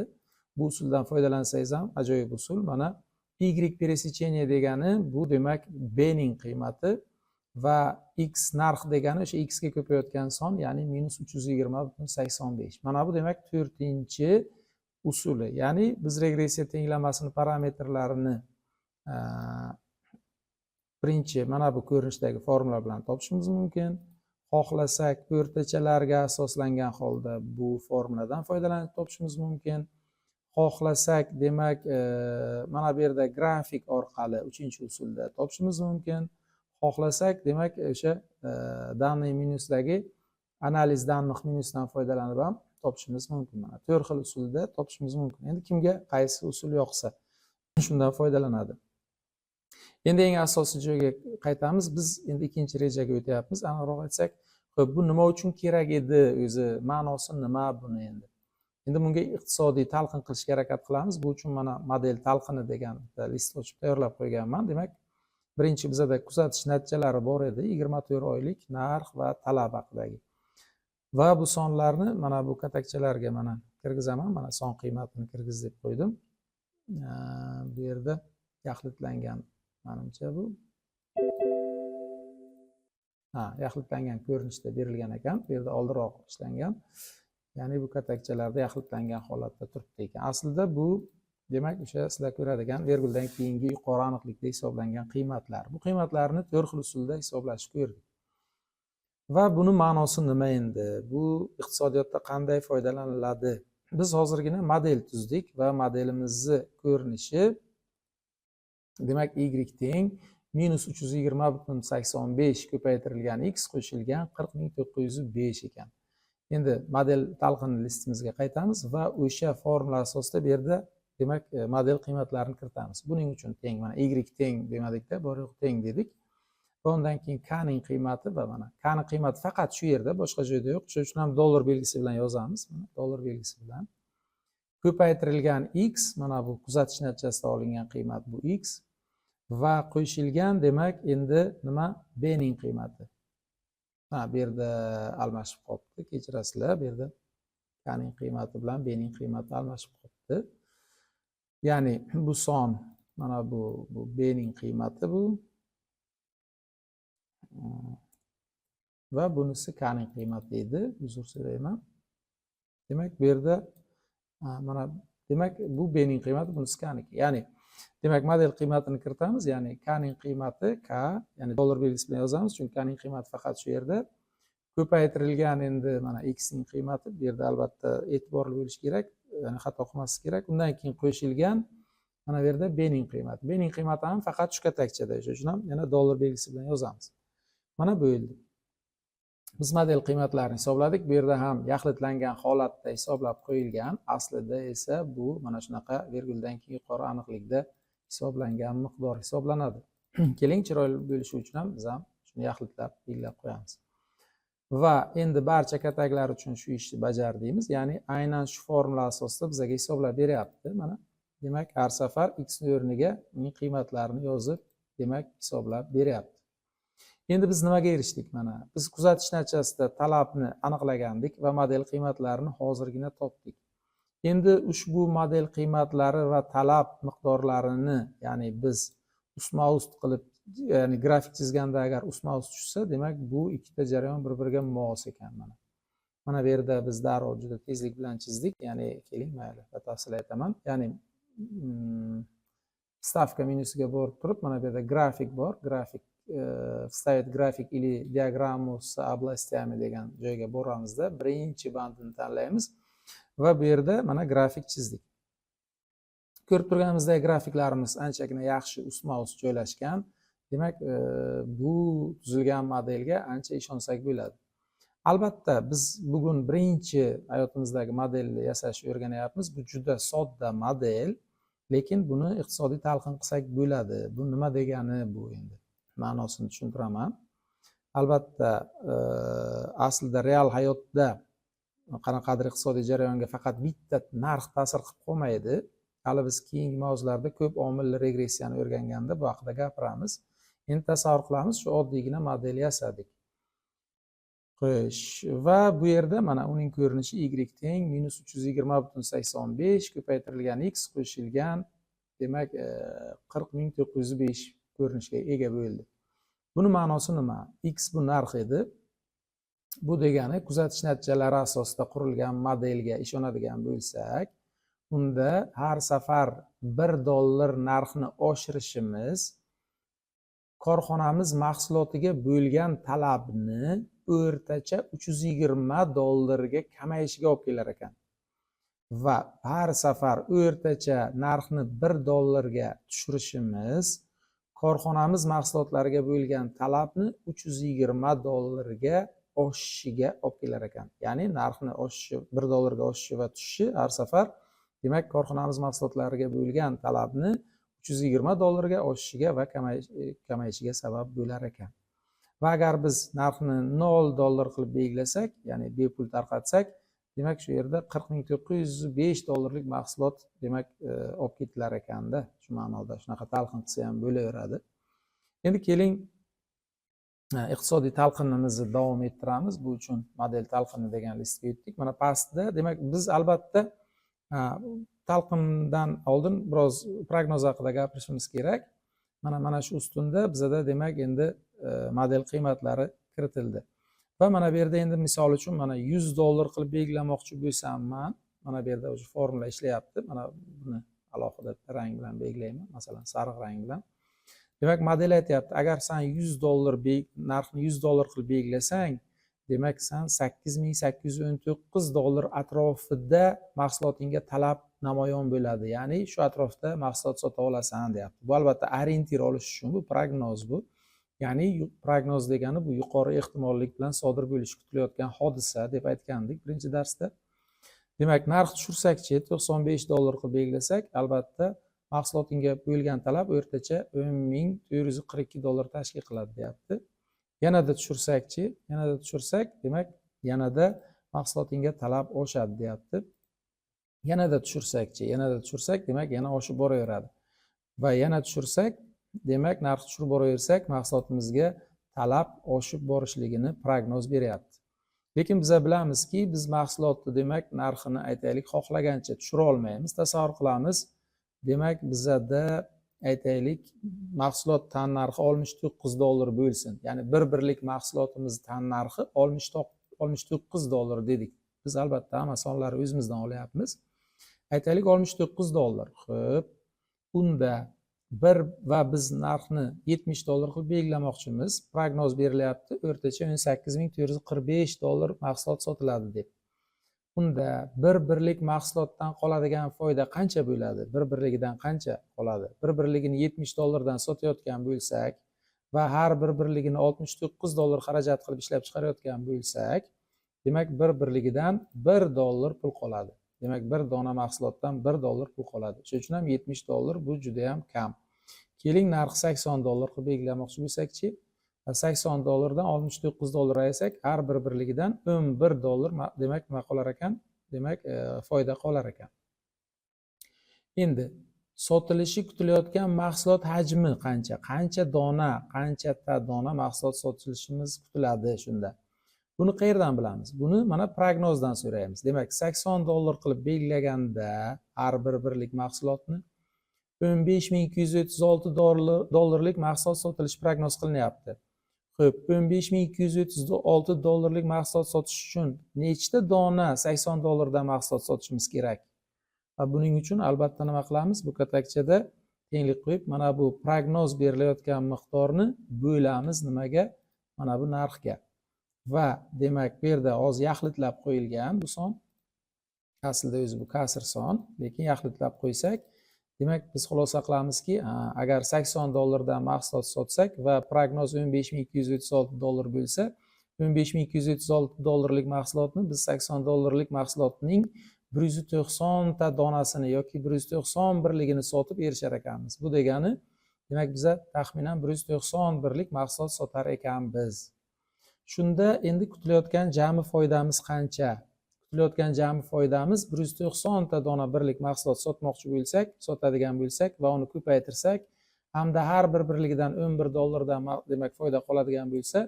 Bu usuldan foydalansangiz ham ajoyib usul. Mana y пересечение degani bu, demak, b ning qiymati va x narx degani o'sha x ga ko'payotgan son, ya'ni -320,85. Mana bu, demak, to'rtinchi usuli, ya'ni biz regressiya tenglamasini parametrlarini birinchi mana bu ko'rinishdagi formula bilan topishimiz mumkin. Xohlasak, o'rtachalarga asoslangan holda bu formuladan foydalanib topishimiz mumkin. Xohlasak, demak, mana bu yerda grafik orqali uchinchi usulda topishimiz mumkin. Xohlasak, demak, o'sha данные menyusidagi анализ данных menyusidan foydalanib ham topishimiz mumkin. Mana to'rt xil usulda topishimiz mumkin. Endi kimga qaysi usul yoqsa, shundan foydalanadi. Endi eng asosiy joyga qaytamiz. Biz endi ikkinchi rejaga o'tyapmiz, aniqroq aytsak. Ho'p, bu nima uchun kerak edi o'zi, ma'nosi nima buni? Endi bunga iqtisodiy talqin qilishga harakat qilamiz. Bu uchun mana model talqini degan bitta list ochib tayyorlab qo'yganman. Demak, birinchi bizada kuzatish natijalari bor edi, 24 oylik narx va talab haqidagi, va bu sonlarni mana bu katakchalarga mana kirgizaman. Mana son qiymatini kirgiz deb qo'ydim. Bu yerda yaxlitlangan, manimcha, bu ha, yaxlitlangan ko'rinishda berilgan ekan. Bu yerda oldinroq ishlangan, ya'ni bu katakchalarda yaxlitlangan holatda turibdi ekan. Aslida bu, demak, o'sha sizlar ko'radigan verguldan keyingi yuqori aniqlikda hisoblangan qiymatlar. Bu qiymatlarni to'rt xil usulda hisoblashni ko'rdik va buni ma'nosi nima endi, bu iqtisodiyotda qanday foydalaniladi? Biz hozirgina model tuzdik va modelimizni ko'rinishi, demak, y teng -320,85 ko'paytirilgan x qo'shilgan 40 905 ekan. Endi model talqin listimizga qaytamiz va o'sha formula asosida bu yerda, demak, model qiymatlarini kiritamiz. Buning uchun teng, mana y teng demadikda, bor yo'q teng dedik va undan keyin k ning qiymati va mana k ning qiymati faqat shu yerda, boshqa joyda yo'q, shuning uchun ham dollar belgisi bilan yozamiz. Mana dollar belgisi bilan ko'paytirilgan x, mana bu kuzatish natijasida olingan qiymat bu x va qo'shilgan, demak, endi nima, b ning qiymati. Ha, bu yerda almashib qolibdi, kechirasizlar, bu yerda k ning qiymati bilan b ning qiymati almashib qolibdi. Ya'ni bu son, mana bu b ning qiymati bu va bunisi k ning qiymati edi, uzr so'rayman. Demak, bu yerda mana, demak, bu b ning qiymati, bunisi k niki. Ya'ni, demak, model qiymatini kiritamiz, ya'ni k ning qiymati k, ya'ni dollar belgisi bilan yozamiz, chunki k ning qiymati faqat shu yerda, ko'paytirilgan endi mana x ning qiymati. Bu yerda albatta e'tiborli bo'lish kerak, ya'ni xato qilmaslik kerak. Undan keyin qo'shilgan mana bu yerda b ning qiymati. B ning qiymati ham faqat shu katakchada, o'sha uchun ham yana dollar belgisi bilan yozamiz. Mana bo'ldi. Biz model qiymatlarini hisobladik. Bu yerda ham yaxlitlangan holatda hisoblab qo'yilgan. Aslida esa bu mana shunaqa verguldan keyin yuqori aniqlikda hisoblangan miqdor hisoblanadi. Keling, chiroyli bo'lishi uchun ham biz ham shuni yaxlitlab belgilab qo'yamiz. Va endi barcha kataklar uchun shu ishni bajardimiz. Ya'ni aynan shu formula asosida bizga hisoblab beryapti. Mana, demak, har safar x ni o'rniga uning qiymatlarini yozib, demak, hisoblab beryapti. Endi biz nimaga erishdik mana? Biz kuzatish natijasida talabni aniqlagandik va model qiymatlarini hozirgina topdik. Endi ushbu model qiymatlari va talab miqdorlarini, ya'ni biz ustma-ust qilib, ya'ni grafik chizganda agar ustma-ust tushsa, demak, bu ikkita jarayon bir-biriga mos ekan mana. Mana bu yerda biz darrov juda tezlik bilan chizdik, ya'ni keling, mayli, batafsil aytaman. Ya'ni вставка menyusiga borib turib, mana bu yerda grafik bor, grafik, вставить график или диаграмму с областями degan joyga boramizda, birinchi bandini tanlaymiz va bu yerda mana grafik chizdik. Ko'rib turganimizdek, grafiklarimiz anchagina yaxshi ustma-ust joylashgan. Demak, bu tuzilgan modelga ancha ishonsak bo'ladi. Albatta, biz bugun birinchi hayotimizdagi modelni yasashni o'rganyapmiz. Bu juda sodda model, lekin buni iqtisodiy talqin qilsak bo'ladi. Bu nima degani, bu endi ma'nosini tushuntiraman. Albatta, aslida real hayotda qanaqadir iqtisodiy jarayonga faqat bitta narx ta'sir qilib qolmaydi. Hali biz keyingi mavzularda ko'p omilli regressiyani o'rganganda bu haqida gapiramiz. Endi tasavvur qilamiz, shu oddiygina model yasadik. Xo'sh, va bu yerda mana uning ko'rinishi: y teng minus 320,85 ko'paytirilgan x qo'shilgan, demak, 40 905 ko'rinishga ega bo'ldi. Buni ma'nosi nima? X bu narx edi. Bu degani, kuzatish natijalari asosida qurilgan modelga ishonadigan bo'lsak, unda har safar 1 dollar narxni oshirishimiz korxonamiz mahsulotiga bo'lgan talabni o'rtacha 320 dollarga kamayishiga olib kelar ekan va har safar o'rtacha narxni 1 dollarga tushirishimiz korxonamiz mahsulotlariga bo'lgan talabni 320 dollarga oshishiga olib kelar ekan. Ya'ni narxni oshishi, 1 dollarga oshishi va tushishi har safar, demak, korxonamiz mahsulotlariga bo'lgan talabni 320 dollarga oshishiga va kamayishiga sabab bo'lar ekan. Va agar biz narxni 0 dollar qilib belgilasak, ya'ni bepul tarqatsak, demak, shu yerda 40 905 dollarlik mahsulot, demak, olib ketilar ekanda. Shu ma'noda shunaqa talqin qilsa ham bo'laveradi. Endi keling, iqtisodiy talqinimizni davom ettiramiz. Bu uchun model talqini degan listga o'tdik. Mana pastda, demak, biz albatta talqindan oldin biroz prognoz haqida gapirishimiz kerak. Mana shu ustunda bizada, demak, endi model qiymatlari kiritildi va mana bu yerda endi, misol uchun, mana 100 dollar qilib belgilamoqchi bo'lsam man, mana bu yerda уже formula ishlayapti. Mana buni alohida rang bilan belgilayman, masalan, sariq rang bilan. Demak, model aytyapti: agar san 100 dollar, narxni 100 dollar qilib belgilasang, demak, san 8819 dollar atrofida mahsulotingga talab namoyon bo'ladi, ya'ni shu atrofda mahsulot sota olasan, deyapti. Bu albatta orientir olish uchun, bu prognoz bu. Ya'ni prognoz degani bu yuqori ehtimollik bilan sodir bo'lishi kutilayotgan hodisa deb aytgandik birinchi darsda. Demak, narx tushirsakchi, 95 dollar qilib belgilasak, albatta mahsulotingga bo'lgan talab o'rtacha 10 442 dollar tashkil qiladi, deyapti. Yanada tushirsakchi, yanada tushirsak, demak, yanada mahsulotingga talab oshadi, deyapti. Yanada tushirsakchi, yanada tushirsak, demak, yana oshib boraveradi va yana tushirsak, demak, narx tushirib boraversak, mahsulotimizga talab oshib borishligini prognoz beryapti. Lekin biza bilamizki, biz mahsulotni, demak, narxini, aytaylik, xohlagancha tushira olmaymiz. Tasavvur qilamiz, demak, bizada, aytaylik, mahsulot tannarxi 69 dollar bo'lsin, ya'ni bir birlik mahsulotimiz tannarxi 69 dollar dedik. Biz albatta hamma sonlarni o'zimizdan olyapmiz. Aytaylik, 69 dollar. Ho'p, unda bir va biz narxni 70 dollar qilib belgilamoqchimiz. Prognoz berilyapti, o'rtacha 18 445 dollar mahsulot sotiladi deb. Unda bir birlik mahsulotdan qoladigan foyda qancha bo'ladi? Bir birligidan qancha qoladi? Bir birligini 70 dollardan sotayotgan bo'lsak Va har bir birligini 69 dollar xarajat qilib ishlab chiqarayotgan bo'lsak, demak, bir birligidan 1 dollar pul qoladi. Demak, bir dona mahsulotdan 1 dollar pul qoladi. Shuning uchun ham 70 dollar bu juda ham kam. Keling, narxi 80 dollar qilib belgilamoqchi bo'lsak-chi, 80 dollardan 69 dollar ayirsak, har bir birligidan 11 dollar, demak, nima qolar ekan? Demak, foyda qolar ekan. Endi sotilishi kutilayotgan mahsulot hajmi qancha? Qancha dona, qanchata dona mahsulot sotilishimiz kutiladi shunda? Buni qayerdan bilamiz? Buni mana prognozdan so'raymiz. Demak, 80 dollar qilib belgilaganda har bir birlik mahsulotni 15 236 dollarlik mahsulot sotilishi prognoz qilinyapti. Xo'p, 15 236 dollarlik mahsulot sotish uchun nechta dona 80 dollardan mahsulot sotishimiz kerak? Va buning uchun albatta nima qilamiz? Bu katakchada tenglik qo'yib, mana bu prognoz berilayotgan miqdorni bo'lamiz nimaga? Mana bu narxga. Va demak, bu yerda hozir yaxlitlab qo'yilgan bu son. Aslida o'zi bu kasr son, lekin yaxlitlab qo'ysak, demak, biz xulosa qilamizki, agar 80 dollardan mahsulot sotsak va prognoz 15 236 dollar bo'lsa, 15 236 dollarlik mahsulotni biz 80 dollarlik mahsulotning 190 ta donasini yoki 190 birligini sotib erishar ekanmiz. Bu degani, demak, biza taxminan 190 birlik mahsulot sotar ekanmiz. Shunda endi kutilayotgan jami foydamiz qancha? Kutilayotgan jami foydamiz 190 ta dona birlik mahsulot sotmoqchi bo'lsak, sotadigan bo'lsak va uni ko'paytirsak hamda har bir birligidan 11 dollardan, demak, foyda qoladigan bo'lsa,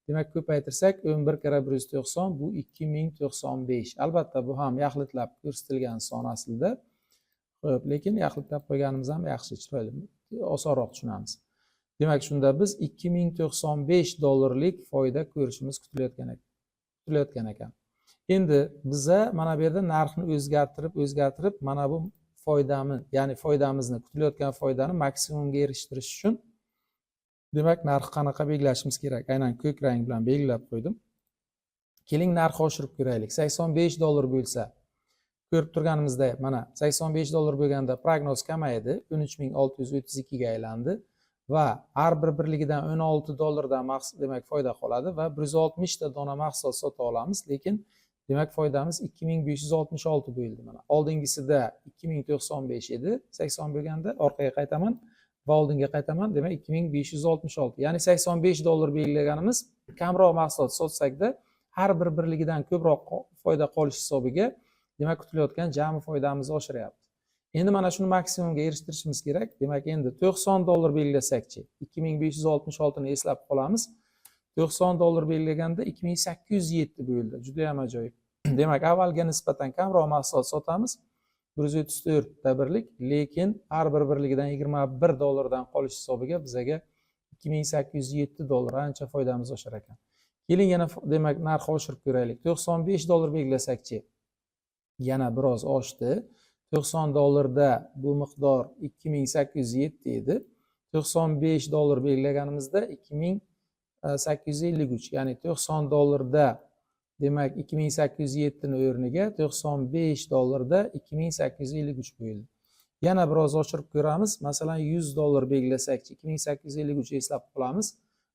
demak, ko'paytirsak, 11 karra 190, bu 2095. Albatta, bu ham yaxlitlab ko'rsatilgan son aslida. Xo'p, lekin yaxlitlab qo'yganimiz ham yaxshi, chiroyli, osonroq tushunamiz. Demak, shunda biz 2095 dollarlik foyda ko'rishimiz kutilayotgan ekan. Endi biza mana bu yerda narxni o'zgartirib, o'zgartirib, mana bu foydani, ya'ni foydamizni, kutilayotgan foydani maksimumga erishtirish uchun, demak, narxni qanaqa belgilashimiz kerak? Aynan ko'k rang bilan belgilab qo'ydim. Keling, narxni oshirib ko'raylik. 85 dollar bo'lsa, ko'rib turganimizdek, mana 85 dollar bo'lganda prognoz kamaydi, 13 632 ga aylandi va har bir birligidan 16 dollardan, demak, foyda qoladi va 160 ta dona mahsulot sota olamiz, lekin, demak, foydamiz 2566 bo'ldi. Mana oldingisida 2095 edi 80 bo'lganda. Orqaga qaytaman va oldinga qaytaman. Demak, 2566, ya'ni 85 dollar belgilaganimiz kamroq mahsulot sotsakda, har bir birligidan ko'proq foyda qolish hisobiga, demak, kutilayotgan jami foydamizni oshiryapti. Endi mana shuni maksimumga erishtirishimiz kerak. Demak, endi 90 dollar belgilasakchi? 2566ni eslab qolamiz. 90 dollar belgilaganda 2807 bo'ldi. Judayam ajoyib. Demak, avvalga nisbatan kamroq mahsulot sotamiz, 134 ta birlik, lekin har bir birligidan 21 dollardan qolish hisobiga bizaga 2807 dollar, ancha foydamiz oshar ekan. Keling, yana, demak, narxni oshirib ko'raylik. 95 dollar belgilasakchi? Yana biroz oshdi. 90 dollarda bu miqdor 2807 edi. 95 dollar belgilaganimizda 2853, ya'ni 90 dollarda, demak, 2807 ni o'rniga 95 dollarda 2853 bo'ldi. Yana biroz oshirib ko'ramiz. Masalan, 100 dollar belgilasakchi? 2853 eslab qolamiz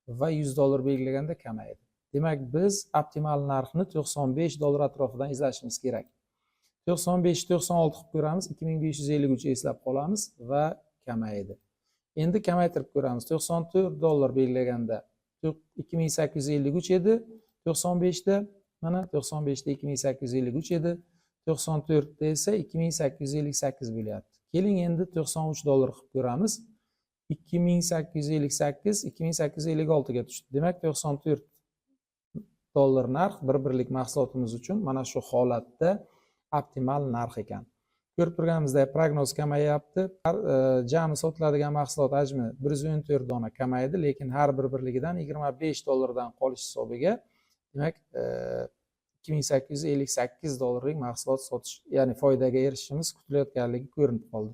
va 100 dollar belgilaganda kamaydi. Demak, biz optimal narxni 95 dollar atrofidan izlashimiz kerak. 95, 96 qilib ko'ramiz. 2553 eslab qolamiz va kamaydi. Endi kamaytirib ko'ramiz. 94 dollar belgilaganda 2853 edi 95da. Mana 95da 2853 edi, 94da esa 2858 bo'lyapti. Keling, endi 93 dollar qilib ko'ramiz. 2858 2856 ga tushdi. Demak, 94 dollar narx bir birlik mahsulotimiz uchun mana shu holatda optimal narx ekan. Ko'rib turganimizdek, prognoz kamayapti. Jami sotiladigan mahsulot hajmi 114 dona kamaydi, lekin har bir birligidan 25 dollardan qolish hisobiga, demak, 2858 dollarlik mahsulot sotish, ya'ni foydaga erishishimiz kutilayotganligi ko'rinib qoldi.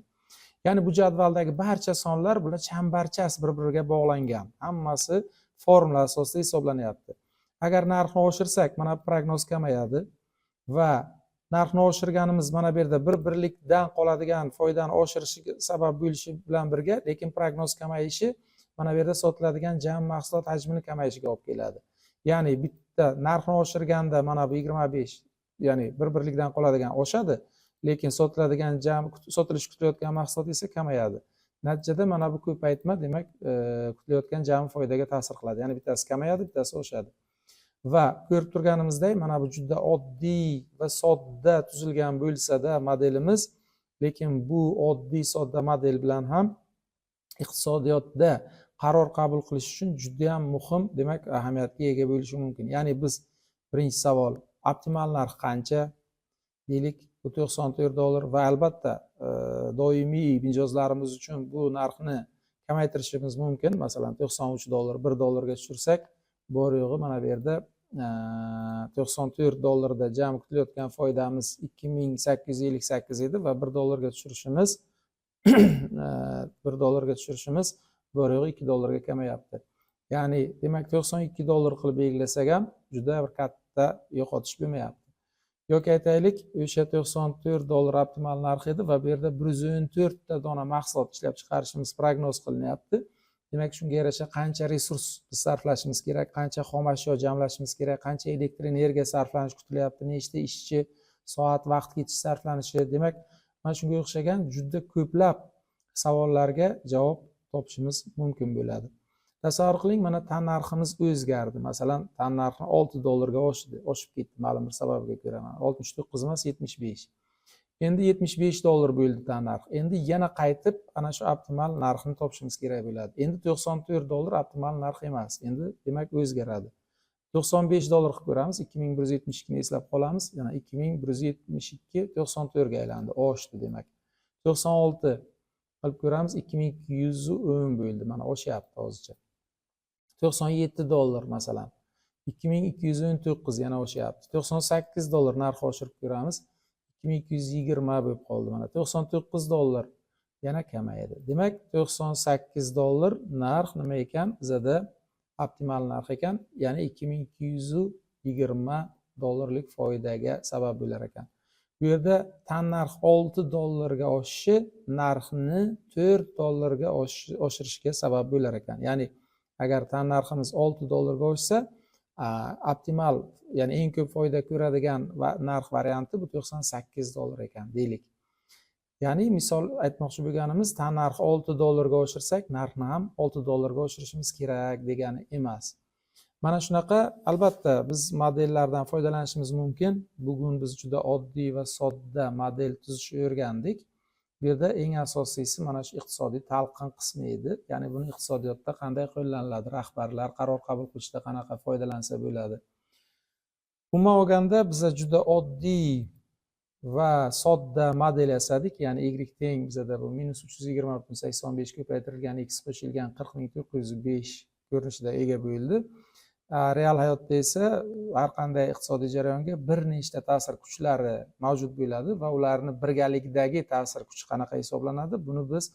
Ya'ni bu jadvaldagi barcha sonlar, bular chambarchas bir biriga bog'langan, hammasi formula asosida hisoblanyapti. Agar narxni oshirsak, mana prognoz kamayadi va narxni oshirganimiz mana bu yerda bir birlikdan qoladigan foydani oshirishiga sabab bo'lishi bilan birga, lekin prognoz kamayishi mana bu yerda sotiladigan jami mahsulot hajmini kamayishiga olib keladi. Ya'ni bitta narxni oshirganda mana bu 25, ya'ni bir birlikdan qoladigan oshadi, lekin sotiladigan jami sotilishi kutilayotgan mahsulot esa kamayadi. Natijada mana bu ko'paytma demak kutilayotgan jami foydaga ta'sir qiladi. Ya'ni bittasi kamayadi, bittasi oshadi. Va ko'rib turganimizdek, mana bu juda oddiy va sodda tuzilgan bo'lsa-da modelimiz, lekin bu oddiy sodda model bilan ham iqtisodiyotda qaror qabul qilish uchun juda ham muhim, demak, ahamiyatga ega bo'lishi mumkin. Ya'ni biz birinchi savol, optimal narx qancha deylik, bu $94 va albatta doimiy mijozlarimiz uchun bu narxni kamaytirishimiz mumkin. Masalan, $93, $1 ga tushirsak, bor yo'g'i mana bu yerda $94 da jami kutilayotgan foydamiz 2858 edi va $1 ga tushirishimiz, $1 ga tushirishimiz bor yo'g'i $2 ga kamayapti. Ya'ni demak $92 qilib belgilasak ham juda bir katta yo'qotish bo'lmayapti. Yoki aytaylik, o'sha $94 optimal narx edi va bu yerda 114 ta dona mahsulot ishlab chiqarishimiz prognoz qilinyapti. Demak, shunga yarasha qancha resurs biz sarflashimiz kerak, qancha xom ashyo jamlashimiz kerak, qancha elektr energiya sarflanishi kutilyapti, nechta ishchi soat vaqt ketish sarflanishi. Demak, mana shunga o'xshagan juda ko'plab savollarga javob topishimiz mumkin bo'ladi. Tasavvur qiling, mana tannarximiz o'zgardi. Masalan, tannarxni $6 ga oshdi, oshib ketdi ma'lum bir sababga ko'ra. 69 emas, 75. Endi $75 bo'ldi tannarx. Endi yana qaytib ana shu optimal narxni topishimiz kerak bo'ladi. Endi $94 optimal narx emas. Endi demak o'zgaradi. $95 qilib ko'ramiz, 2172 ni eslab qolamiz. Yana 2172 94 ga aylandi, oshdi demak. 96 qilib ko'ramiz, 2210 bo'ldi. Mana oshyapti hozircha. $97 masalan. 2219, yana oshyapti. $98 narx oshirib ko'ramiz. 2220 bo'lib qoldi mana. $99 yana kamayadi. Demak, $98 narx nima ekan? Bizada optimal narx ekan, ya'ni 2220 dollarlik foydaga sabab bo'lar ekan. Bu yerda tannarx $6 ga oshishi narxni $4 ga oshirishga sabab bo'lar ekan. Ya'ni agar tannarximiz $6 ga oshsa, optimal, ya'ni eng ko'p foyda ko'radigan va narx varianti bu $98 ekan deylik. Ya'ni misol aytmoqchi bo'lganimiz, tannarx $6 ga oshirsak, narxni ham $6 ga oshirishimiz kerak degani emas. Mana shunaqa albatta biz modellardan foydalanishimiz mumkin. Bugun biz juda oddiy va sodda model tuzishni o'rgandik. Bu yerda eng asosiysi mana shu iqtisodiy talqin qismi edi. Ya'ni buni iqtisodiyotda qanday qo'llaniladi, rahbarlar qaror qabul qilishda qanaqa foydalansa bo'ladi. Umuman olganda biza juda oddiy va sodda model yasadik. Ya'ni y teng bizada bu -320,85 ko'paytirilgan x qo'shilgan 40 905 ko'rinishida ega bo'ldi. Real hayotda esa har qanday iqtisodiy jarayonga bir nechta ta'sir kuchlari mavjud bo'ladi va ularni birgalikdagi ta'sir kuchi qanaqa hisoblanadi, buni biz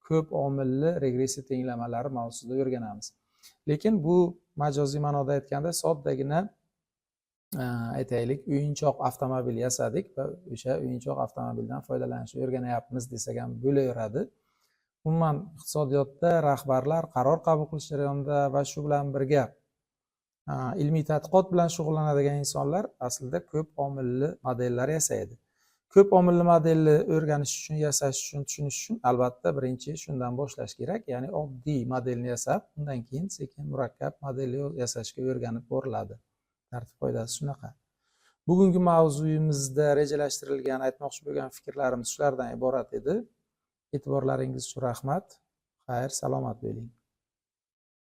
ko'p omilli regressiya tenglamalari mavzusida o'rganamiz. Lekin bu majoziy ma'noda aytganda soddagina, aytaylik, o'yinchoq avtomobil yasadik va o'sha o'yinchoq avtomobildan foydalanishni o'rganyapmiz desak ham bo'laveradi. Umuman iqtisodiyotda rahbarlar qaror qabul qilish jarayonida va shu bilan birga ilmiy tadqiqot bilan shug'ullanadigan insonlar aslida ko'p omilli modellar yasaydi. Ko'p omilli modelni o'rganish uchun, yasash uchun, tushunish uchun albatta birinchi shundan boshlash kerak. Ya'ni oddiy modelni yasab, undan keyin sekin murakkab modelni yasashga o'rganib boriladi. Tartib qoidasi shunaqa. Bugungi mavzuyimizda rejalashtirilgan, aytmoqchi bo'lgan fikrlarimiz shulardan iborat edi. E'tiborlaringiz uchun rahmat. Xayr, salomat bo'ling.